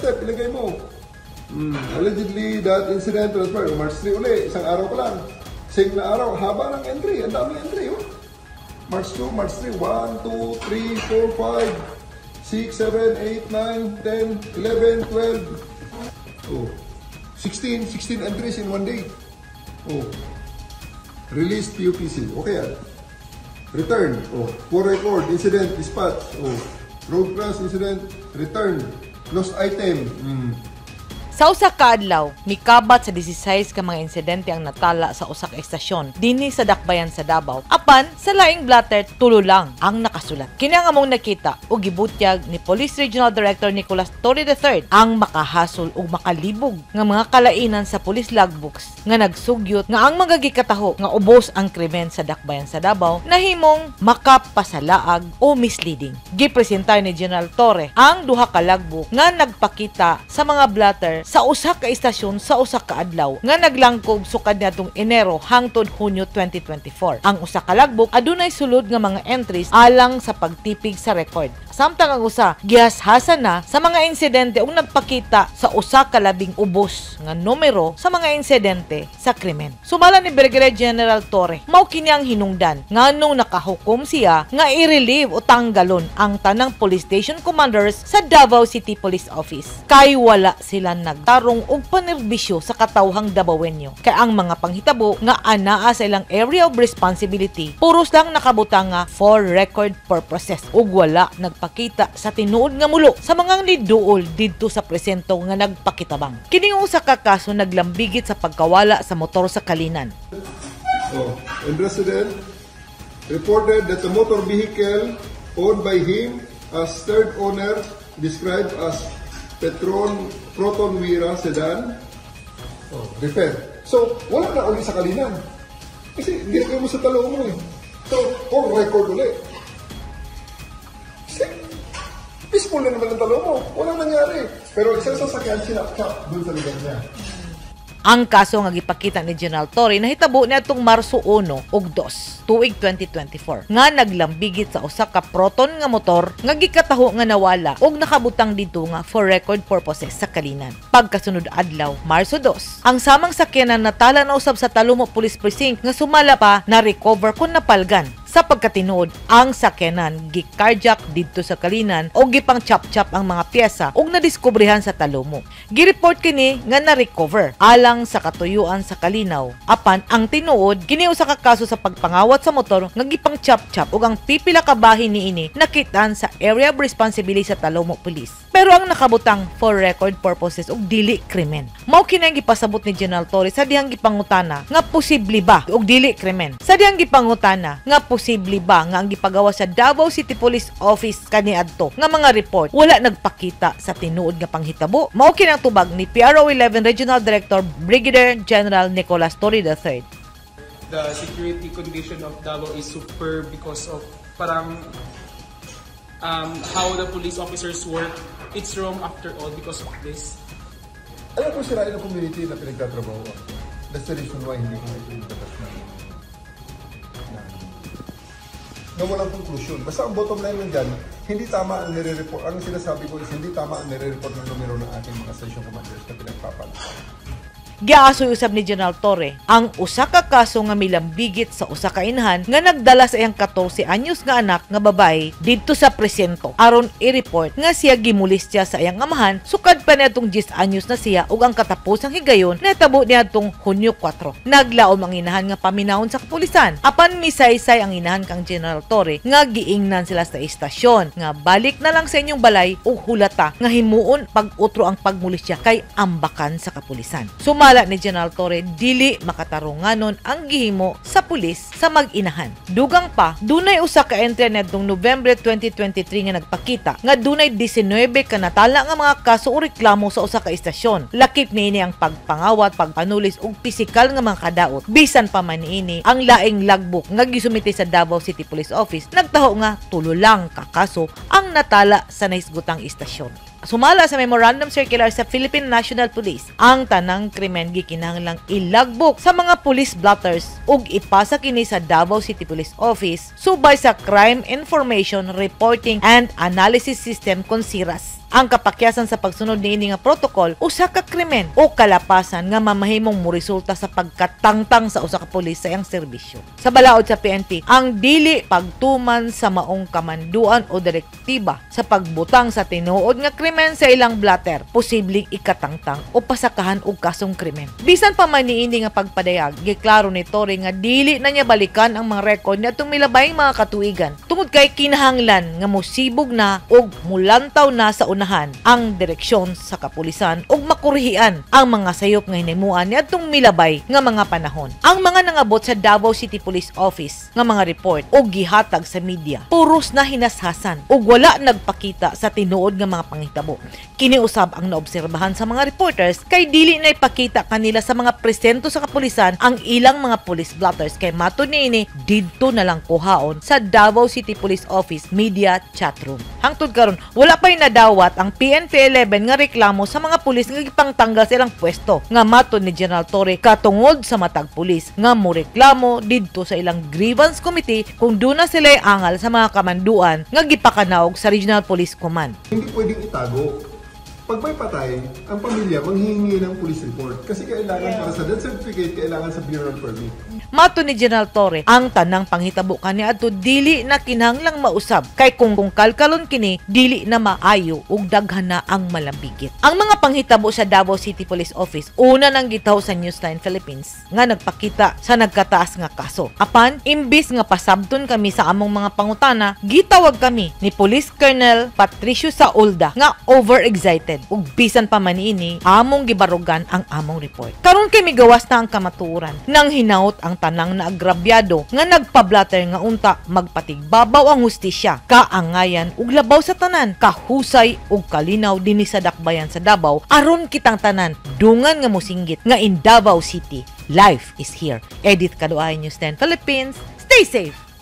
step, ilagay mo. Allegedly, that incident transpired. O, March 3 uli, isang araw pa lang. Same na araw, haba ng entry. Ang daming entry, oh. March 2, March 3, 1, 2, 3, 4, 5, 6, 7, 8, 9, 10, 11, 12. Oh. 16, 16 entries in one day. Oh. Released PUPC. Okay yan. Return. Oh. For record, incident, dispatch. Oh. Road crash, incident, return. Lost item. Sa usa ka adlaw, mikabat sa 16 ka mga insidente ang natala sa usa ka estasyon dinhi sa dakbayan sa Davao. Apan sa laing blotter, tulo lang ang nakasulat. Kini ang among nakita ug gibutyag ni Police Regional Director Nicolas Torre III ang makahasol ug makalibog nga mga kalainan sa police logbooks nga nagsugyot nga ang mga gikataho nga ubos ang krimen sa dakbayan sa Davao nahimong makapasalaag o misleading. Gipresentar ni General Torre ang duha ka logbook nga nagpakita sa mga blotter sa usa ka istasyon sa usa ka adlaw nga naglangkob sukad niadtong Enero hangtod Hunyo 2024. Ang usa ka logbook adunay sulod nga mga entries alang sa pagtipig sa record. Samtang ang usa gihashasan na sa mga insidente ug nagpakita sa usa ka labing ubos nga numero sa mga insidente sa krimen. Sumala ni Brigadier General Torre, mao kini ang hinungdan nganong nakahukom siya nga i-relieve o tanggalon ang tanang police station commanders sa Davao City Police Office. Kay wala sila nagtarong og panerbisyo sa katawhang Dabawenyo. Kay ang mga panghitabo nga anaa sa ilang area of responsibility, puros lang nakabutang nga for record purposes ug wala nagpakita sa tinuod nga mulo sa mga niduol didto sa presento nga nagpakitabang. Kini usa ka kaso naglambigit sa pagkawala sa motor sa Kalinan. Oh, and resident reported that the motor vehicle owned by him as third owner, described as Petron Proton Wira sedan, oh, repair. So, wala na uli sa Kalinan. Kasi hindi na mo sa Talomo eh. So, for record uli. Kasi, peaceful na naman ang Talomo. Walang nangyari. Pero isang sasakyan sinaksak dun sa lugar niya. Ang kaso nga gipakita ni General Torre nahitabo niadtong Marso 1 ug 2, tuig 2024, nga naglambigit sa usa ka Proton nga motor nga gikataho nga nawala ug nakabutang didto nga for record purposes sa Kalinan. Pagkasunod adlaw, Marso 2, ang samang sakyanan natala na usab sa Talomo Police Precinct nga sumala pa na recover kon napalgan. Sa pagkatinuod, ang sakyanan gi-carjack didto sa Kalinan o gipang chop-chop ang mga piyesa ug nadiskubrehan sa Talomo. Gi-report kini nga na-recover alang sa katuyuan sa Kalinaw. Apan ang tinuod, kini usa ka kaso sa pagpangawat sa motor nga gipang chop-chop ug ang pipila ka bahin niini nakitaan sa area of responsibility sa Talomo Police. Pero ang nakabutang for record purposes ug dili krimen. Mao kini ang gipasabot ni General Torre sa dihang gipangutana nga posible ba ug dili krimen. Sa dihang gipangutana nga posible ba nga ang gipagawa sa Davao City Police Office kaniadto nga mga report wala nagpakita sa tinuod nga panghitabo. Mao kini ang tubag ni PRO 11 Regional Director Brigadier General Nicolas Torre III. The security condition of Davao is superb because of parang how the police officers work. It's wrong after all because of this. Alam ko sirain ang community na pinagtatrabaho ako. That's the reason why hindi ko ito na walang conclusion. Basta ang bottom line lang dyan, hindi tama ang nire-report. Ang sinasabi ko is hindi tama ang nire-report ng numero ng ating mga station commanders na pinagpapalitan. Giasoy usab ni General Torre ang usa ka kaso nga milambigit sa usa ka inahan nga nagdala sa iyang 14 anyos nga anak nga babae didto sa presinto aron i-report nga siya gimulestya sa iyang amahan sukad pa niadtong 10 anyos na siya ug ang katapusang higayon nahitabo niadtong Hunyo 4. Naglaom ang inahan nga paminawon sa kapulisan, apan misaysay ang inahan kang General Torre nga giingnan sila sa istasyon nga balik na lang sa inyong balay ug hulata nga himuon pag-utro ang pagmulestya kay ambakan sa kapulisan. Sumala ni General Torre, dili makatarunganon ang gihimo sa pulis sa mag-inahan. Dugang pa, dunay usa ka entry niadtong Nobyembre 2023 nga nagpakita nga dunay 19 ka natala nga mga kaso o reklamo sa usa ka istasyon. Lakip niini ang pagpangawat, pagpanulis ug pisikal nga mga kadaot. Bisan pa man niini, ang laing logbook nga gisumite sa Davao City Police Office nagtaho nga tulo lang ka kaso ang natala sa nahisgutang istasyon. Sumala sa Memorandum Circular sa Philippine National Police, ang tanang krimen gikinahanglang ilagbok sa mga police blotters ug ipasa kini sa Davao City Police Office subay sa Crime Information Reporting and Analysis System kon CIRAS. Ang kapakyasan sa pagsunod niini nga protocol usa ka krimen o kalapasan nga mamahimong moresulta sa pagkatangtang sa usa ka pulis sa iyang serbisyo. Sa balaod sa PNP, ang dili pagtuman sa maong kamanduan o direktiba sa pagbutang sa tinuod nga krimen sa ilang blatter, posibleng ikatangtang o pasakahan og kasong krimen. Bisan pa man niini nga pagpadayag, giklaro ni Torre nga dili na niya balikan ang mga record niadtong milabayng mga katuigan tungod kay kinahanglan nga mosibog na og mulantaw na sa unahan ang direksyon sa kapulisan ug makurhian ang mga sayop nga hinimuan niadtong milabay nga mga panahon. Ang mga nangabot sa Davao City Police Office nga mga report og gihatag sa media puros na hinashasan ug wala nagpakita sa tinuod nga mga panghitabo. Kini usab ang naobserbahan sa mga reporters kay dili na ipakita kanila sa mga presento sa kapulisan ang ilang mga police blotters kay matud niini didto na lang kuhaon sa Davao City Police Office Media Chatroom. Hangtod karon wala pa'y nadawat ang PNP 11 nga reklamo sa mga pulis nga gipangtanggal sa ilang pwesto nga matud ni General Torre katungod sa matag pulis nga moreklamo didto sa ilang grievance committee kung duna sila angal sa mga kamanduan nga gipakanaog sa Regional Police Command. Hindi pwedeng itago. Pag may patay, ang pamilya manghihingi ng police report kasi kailangan para sa death certificate, kailangan sa burial permit. Matud ni General Torre, ang tanang panghitabo kaniadto dili na kinahanglang mausab kay kung kalkalon kini dili na maayo ug daghan na ang malambigit. Ang mga panghitabo sa Davao City Police Office una nang gitaw sa Newsline Philippines nga nagpakita sa nagkataas nga kaso. Apan imbis nga pasabton kami sa among mga pangutana, gitawag kami ni Police Colonel Patricio Saulda nga overexcited ug bisan pa man niini among gibarugan ang among report. Karon kay migawas na ang kamatuoran nang hinaut ang tanang naagrabyado nga nagpablatter nga unta magpatigbabaw ang hustisya, kaangayan ug labaw sa tanan, kahusay ug kalinaw dinhi sa dakbayan sa Davao aron kitang tanan dungan nga mosinggit nga in Davao City, life is here. Edith Kaduay, News 10 Philippines. Stay safe.